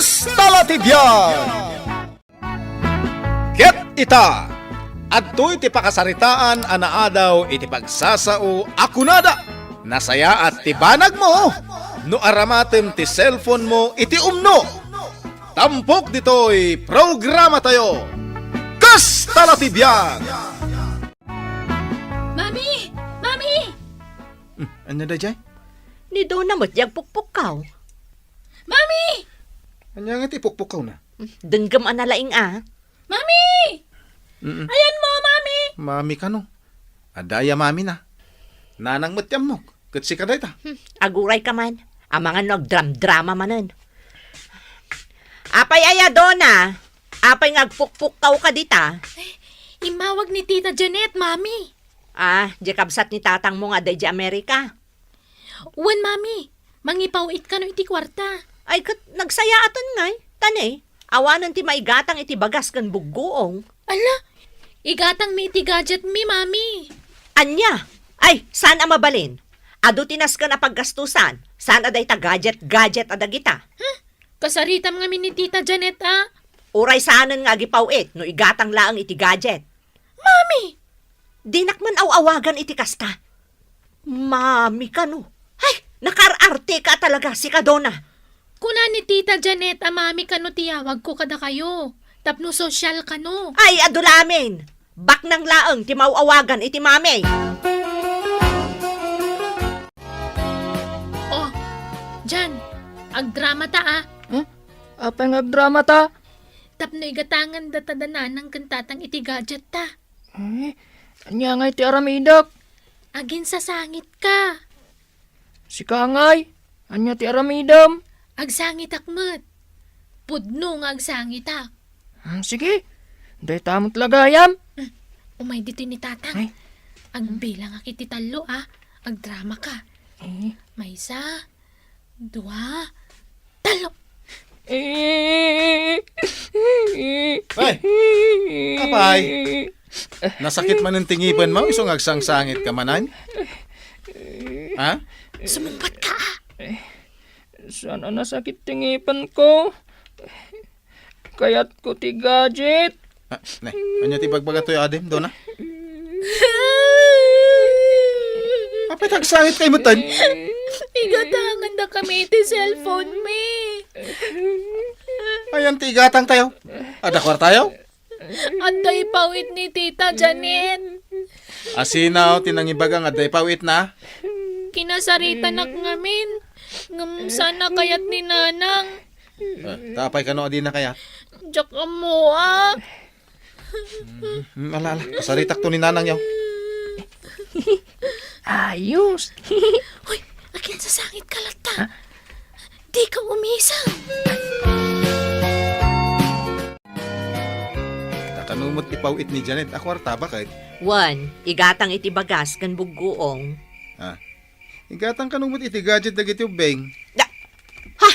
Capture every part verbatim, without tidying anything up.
Kasta la ti biag! Ket ita, adtoy ti pakasaritaan a naadaw iti pagsasao a kunada, nasayaat ti banagmo no aramatem ti cellphone mo iti umno. Tampok ditoy programatayo, Kasta la ti biag! Mami! Mami! Hmm, ania daydiay? Ni Dona met ti agpukpukkaw. Mami! Ania nga ti ipukpukkawna? Denggem a nalaing a. Mami! Mm-mm. Ayanmo, Mami! Mami kano? Adda aya mamina? Nanang met ti ammok. Ket sika dayta. Hmm, agurayka man. Amangan no agdramdrama manen. Apay aya, Dona? Apay nga agpukpukkawka dita? Immawag ni Tita Janet, Mami. Ah, diay kabsat ni tatangmo nga adda idiay Amerika. Wen, Mami, mangipaw-it kano iti kuarta. Ay, ket nagsayaaten ngay. Ta ne, awanen ti maigatang iti bagas ken buggoong. Ala, igatangmi iti gadgetmi, Mami. Ania? Ay, saan a mabalin? Adu ti nasken a paggastusan. Saan a dayta gadget-gadget a dagita? Hmm? Kasaritam ngamin ni Tita Janet a. Uray saanen nga agipaw-it no igatang laeng iti gadget. Mami! Dinak man aw-awagan iti kasta. Mami kano? Ay, nakaar-arteka talaga, sika, Dona. Kuna ni Tita Janet a Mami kano ti yawagko kadakayo. Tapno sosyal kano. Ay, adu la amin. Baknang laeng ti maaw-awagan iti Mami. Oh, Jan, agdramata a. Hmm? Apay nga agdramata? Tapno igatangan data da nanang ken tatang iti gadget ta. Eh, ania ngay ti aramidek? Aginsasangitka. Sika ngay, ania ti aramidem? Agsangitak met. Pudno nga agsangitak. Hmm, sige. Dayta met la gayam. Hmm, umay ditoy ni tatang. Ay. Agbilangak iti tallo a. Agdramaka. Eh. Maysa, dua, tallo. Eh. Ay! Apay! Nasakit manen ti ngipenmo, isu nga agsangsangitka manen? Ha? Sumungbatka a. Saan a nasakit ti ngipenko? Kayatko ti gadget. Ah, ne, ania ti ibagbagatoy, adim, Dona? Apay ta agsangit kay metten? Igatangan da kami iti cellphone mi. Ayan ti igatang tayo. Adda kuartayo? Adda ipaw-it ni Tita Janet. Asino ti nangibaga nga adda ipaw-itna? Kinasaritanak ngamin. Ngem saan a kayat ni Nanang. Eh, ta apay kano a dina kayat? Diak ammo a. Mm, ala, ala. Kasaritakto ni Nanangyo. Ayos. Hoy, aginsasangit ka latta. Ha? Di ka umisang. Ta kano met ipaw-it ni Janet a kuarta, baket? Wen, igatang iti bagas ken buggoong. Ah. Igatang kano met iti gadget dagiti ubbing. Da-, ha?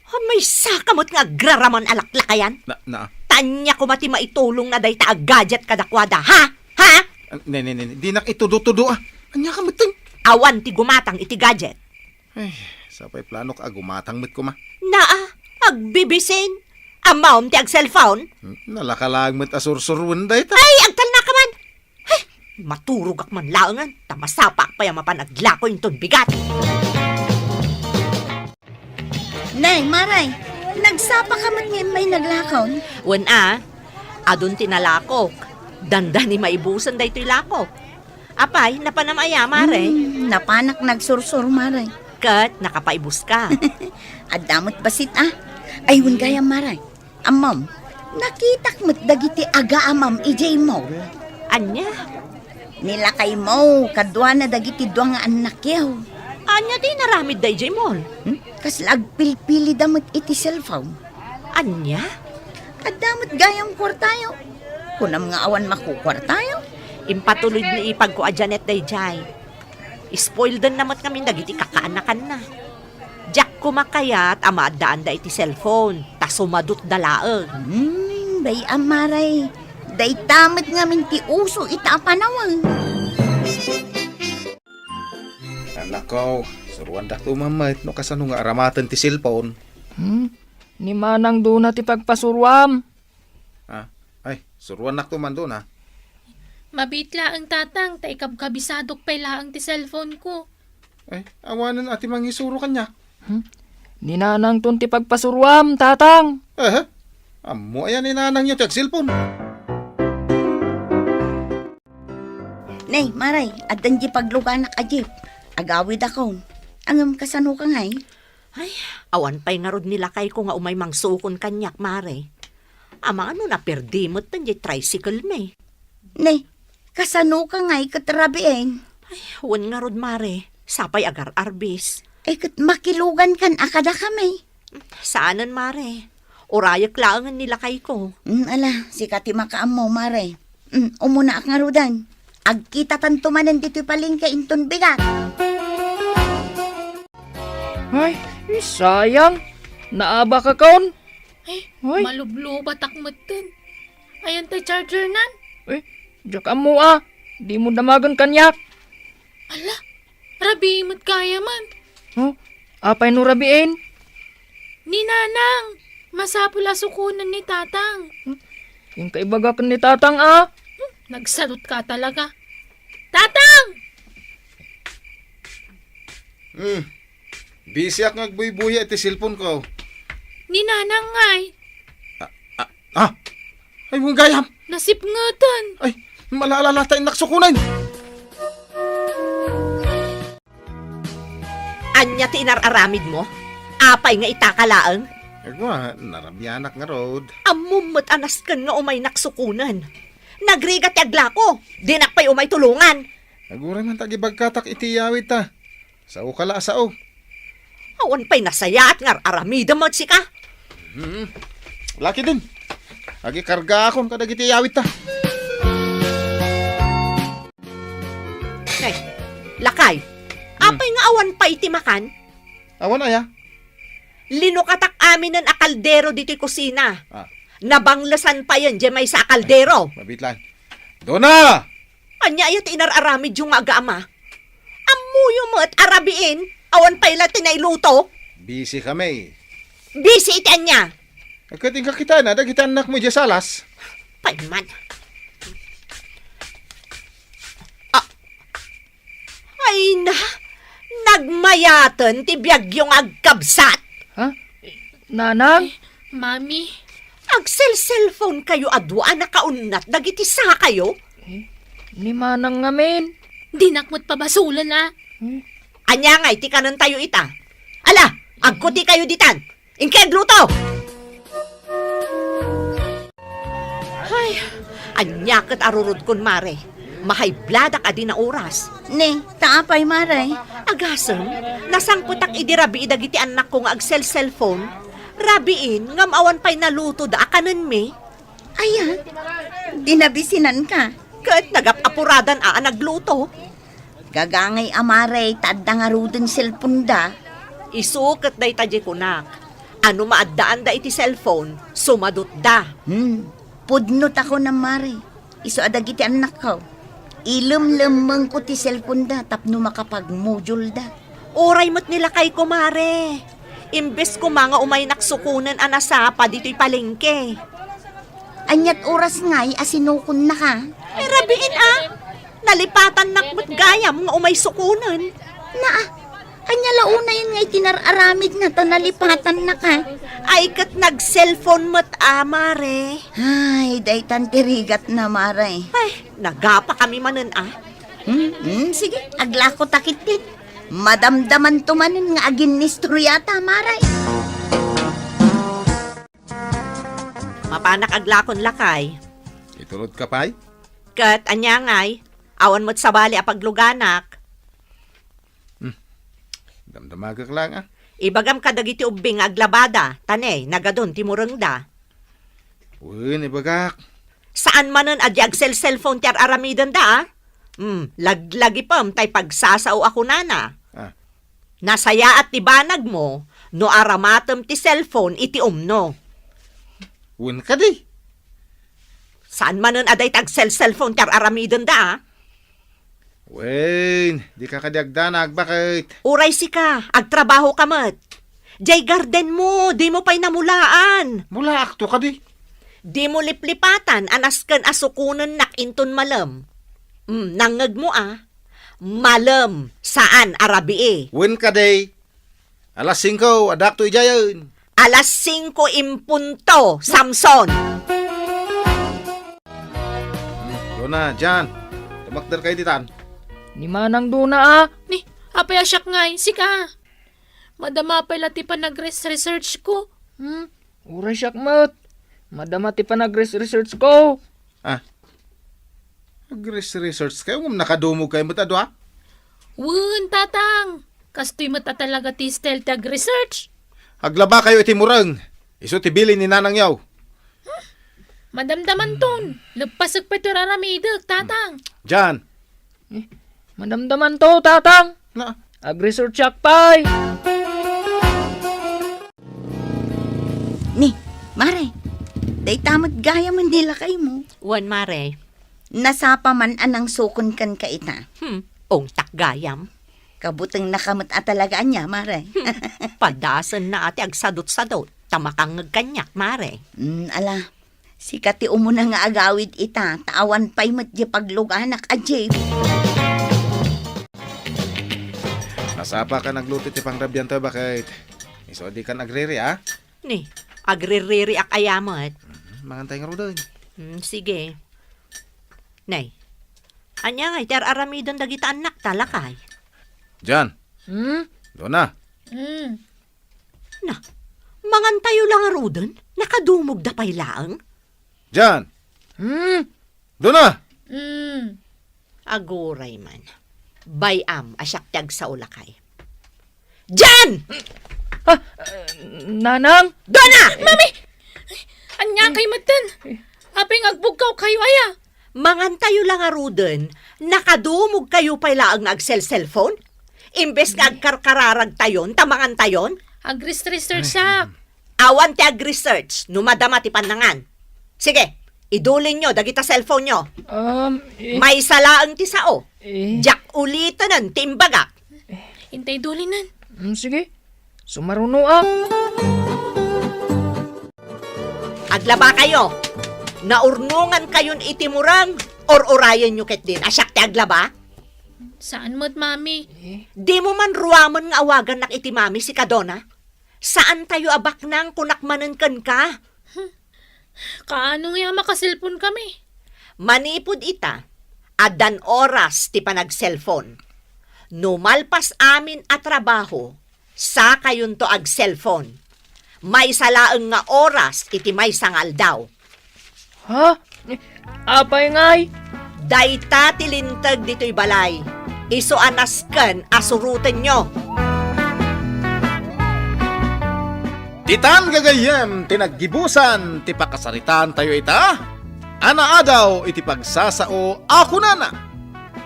Ha, maysa ka met nga agraraman a laklakayan? Na, na. Ta ania koma ti maitulongna dayta a gadget kadakuada, ha? Ha? Ah, ne, ne, ne, ne. Dinak itudo-tudo, ah. Ania ka metten? Awan ti gumatang iti gadget. Ay, sapay planok a gumatang met koma. Naa, agbibisin. Ammom ti ag-cellphone? Hmm, nalaka laeng met a sursuroen dayta. Ay, agtalna ka man. Ay, maturogak man laengen, ta masapaak pay a mapan aglako inton bigat. Nay, Maray, nagsapa ka met nga immay naglakaw? Wen a, adun ti nalakok. Dandani maibusen daytoy lakok. Apay, napanam aya, Mare? Hmm, napanak nagsursur, Mare. Ket nakapaibus ka. Adda met bassit, a. Ay, wen gayam, Mare. Ammom, nakitak met dagiti agaamam idiay mall. Ania? Ni lakaymo kaduana dagiti dua nga annakyo. Ania ti inaramidda idiay mall? Hmm? Kasla agpilpilida met iti cellphone. Ania? Adda met gayam kuartayo. Kunam nga awan makukuartayo? Impatulod ni ipagko a Janet daydiay. Spoilden na met ngamin dagiti kakaanakanna. Diak koma kayat a maaddaanda iti cellphone, ta sumadutda laeng. Hmm, bay-am, Maray. Dayta met ngamin ti uso ita a panawen. Anakko, suroandakto met no kasano nga aramaten ti cellphone. Hmm? Ni Manang Dona ti pagpasuruam. Ah, ay, suruannakto man, Dona. Mabiit laeng, Tatang, ta ikabkabisadok pay laeng ti cellphone-ko. Ay, awanen a ti mangisuro kaniak. Hmm? Ni Nanangton ti pagpasuruam, Tatang. Eh, ammo aya ni Nanangyo ti agselpon? Ne, Mare, addan di pagluganak a jeep. Agawidakon. Ngem kasano ka ngay? Ay, awan pay ngarud ni lakayko nga umay mangsukon kaniak, Mare. Amangan no naperdi met diay tricycle-mi. Ne, kasano ka ngay ket rabiin? Ay, wen ngarud, Mare. Sapay agar-arbis. Eh, ket makilugankan a kadakami. Saanen, Mare. Urayek laengen ni lakayko. Mm, ala, sika ti makaammo, Mare. Mm, umunaak ngaruden. Agkitatanto manen ditoy palengke inton bigat. Ay, sayang. Naabakakon. Ay, Ay. Malublubatak metten. Ayan tay charger nan. Eh, diak ammo a. Dimo damagen kaniak. Ala, rabii met gayam. Huh? Apay no rabiin? Ni Nanang, masapul a sukonen ni Tatang. Hmm? Inka ibaga ken ni Tatang a. Hmm, nagsalutka talaga. Tatang! Hmm. Bisiak nga agbuybuya iti cellphone-ko. Ni Nanang ngay. Ah, ah, ah. Ay, wen gayam. Nasipngeten. Ay, malaalala ta innak sukonen. Ania ti inar-aramidmo? Apay nga itaka laeng? Agwa, narabianak ngarud. Ammom met a nasken nga umaynak sukonen. Nagrigat ti aglako. Dinak pay umay tulongan. Aguray man ta agibagkatak iti iyawidta. Saoka la a sao. Awan pay nasayaat nga ar-aramidem met sika. Hmm. Laki din. Agikargaakon kadagiti iyawidta. Ay, lakay. Hmm. Apay nga awan pay ti makan? Awan aya? Linukatak aminen a kaldero ditoy kusina. Ah. Nabanglesan payen diay maysa a kaldero. Mabitlan. Dona! Ania aya ti inar-aramidyo nga aga-ama? Ammoyo met a rabiin, awan pay la ti nailuto. Busy kami. Busy iti ania? Ket inka kitaenna dagiti annakmo idiay salas. Pay man. Ah. Ay na, nagmayaten ti biagyo nga agkabsat. Ha? Nanang? Eh, Mami. Agselselpon kayo a dua a nakaunnat dagiti sakayo? Eh, ni Manang ngamin. Dinak met pabasolen a. Eh? Ania ngay ti kanentayo ita? Ala, agkuti kayo ditan. Inka agluto! Ay, ania ket a rurodkon, Mare? Mahaybladak a di naoras. Ne, ta apay, Mare? Agasem, nasangpetak idi rabii dagiti annakko nga agselselpon. Rabiin, ngem awan pay nalutoda a kanenmi. Aya, dinabisinanka. Ket nagap-apuradan a, a nagluto. Gagangay a, Mare, ta adda ngaruden selponda. Isu ket dayta diay kunak. A no maaddaanda iti selpon, sumadutda. Hmm. Pudno ta kunam, Mare. Isu a dagiti annakko. Ilemlemmengko ti selponda tapno makapagmujulda. Uray met ni lakayko, Mare. Imbes koma nga umaynak sukonen a nasapa ditoy palengke. Aniat oras ngay a sinukonnaka? Eh, rabiin a. Nalipatannak met gayam nga umay sukonen. Naa, ania la unayen nga iti nar-aramidna ta nalipatannaka? Ay, ket nag-cellphone met a, Mare. Ay, daytan ti rigatna, Mare. Ay, nagapa kami manen a. Hmm, hmm, sige, aglako ta ketdin. Madamdamanto manen nga aginnistoriata, Mare. Mapanak aglakon lakay. Itulodka pay? Ket ania ngay, awan met sabali a pagluganak. Hmm. Damdamagek lang a. Ibagam kadagiti ubbing nga aglabada, ta ne, nagadun ti murengda. Wen, ibagak. Saan manen a di agselselpon ti ar-aramidenda a? Hmm, laglagipem tay pagsasao a kunana. Ah. Nasayaat ti banagmo no aramatem ti cellphone iti umno. Wen kadi? Saan manen a dayta agselselpon ti ar-aramidenda a? Wen, dika kadi agdanag, baket? Uray sika, agtrabahoka met. Jay garden mo, dimo pay namulaan. Mulaakto kadi? Dimo liplipatan a nasken a sukonennak inton malem. Mm, nangngegmo a? Malem, saan a rabii. Wen kadi? Alas singko, adakto idiayen. Alas singko en punto, Samson! Hmm, Dona, Jan, tumakder kayo ditan. Ni Manang Dona, a. Ni, apay a siak ngay, sika. Madama pay la ti panagres-research ko. Hmm, uray siak met. Madama ti panagres-research ko. Ah. Agres-research kayo, ngem nakadumog kayo met a dua? Wen, Tatang. Kastoy met a talaga ti style ti agresearch. Aglaba kayo iti mureng. Isu ti bilin ni nanangyo. Madamdamanton. Leppasek pay ti ar-aramidek, Tatang. Jan. Eh, madamdamanto, Tatang. Na. Agresearchak pay. Ni, Mare, dayta met gayam ni lakaymo. Wen, Mare. Nasapa man a nangsukon kenka ita. Hmm, ungtak gayam. Kabutengna ka met a talaga ania, Mare. Hmm, padasenna a ti agsadutsadut, ta makangngeg kaniak, Mare. Hmm, ala, sika ti umuna nga agawid ita, ta awan pay met di pagluganak a jeep. Nasapa ka nagluto ti pangrabianto, baket. Isu a dikan agriri, a? Ni, agriririak aya met. Mhm, mangantay ngaruden. Hmm, sige. Nay, ania ngay ti ar-aramiden dagita annakta, lakay? Jan. Hmm? Dona. Hmm. Na, mangantayo la ngaruden? Nakadumogda pay laeng? Jan. Hmm? Dona! Hmm. Aguray man. Bay-am a siak ti agsao, lakay. Jan! Ah, nanang? Dona! Mami! Ania kay metten? Apay nga agbugkaw kayo, aya? Mangantayo la ngaruden, nakadumog kayo pay laeng nga agselselfon? Imbes nga agkarkararagtayon, ta mangantayon? Agres-research sa. Awan ti agresearch no madama ti pannangan. Sige, idulinyo dagita cellphone-yo. Um, eh. Maysa laeng ti sao. Eh. Diak ulitenen ti imbagak. Intay dulinen. Mm, sige. Sumarunoak. Aglaba kayo. Naurnongan kayon iti murang, or-urayenyo ketdin a siak ti aglaba? Saan met, Mami. Eh. Dimo man ruamen nga awagannak iti Mami, sika Dona? Saan tayo a baknang, kunak manen kenka. Kaano nga makaselpon kami? Manipud ita, addan oras ti panagselpon. No malpas amin a trabaho, sakayonto agselpon. Maysa laeng nga oras iti maysa nga aldaw. Ha? Apay ngay? Dayta ti linteg ditoy balay. Isu a nasken a surotenyo. Ditan gagayyem ti naggibusan ti pakasaritaantayo ita a naadaw iti pagsasao a kunana,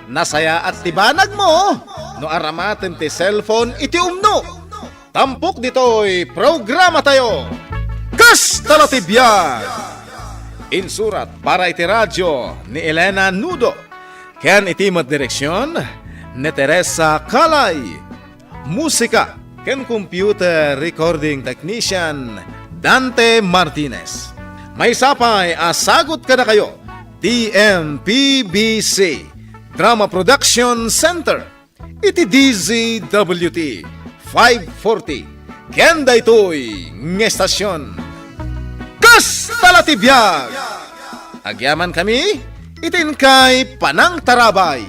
nasayaat ti banagmo no aramaten ti cellphone iti umno. Tampok ditoy programatayo, Kasta la ti Biag! Insurat para iti radio ni Elena Nudo, ken iti met direksion ni Teresa Calay. Musika ken computer recording technician, Dante Martinez. Maysa pay a sagut kadakayo ti M P B C Drama Production Center iti D Z W T five forty ken daytoy nga estasion. Kasta la ti biag! Agyamankami iti inkay panangtarabay.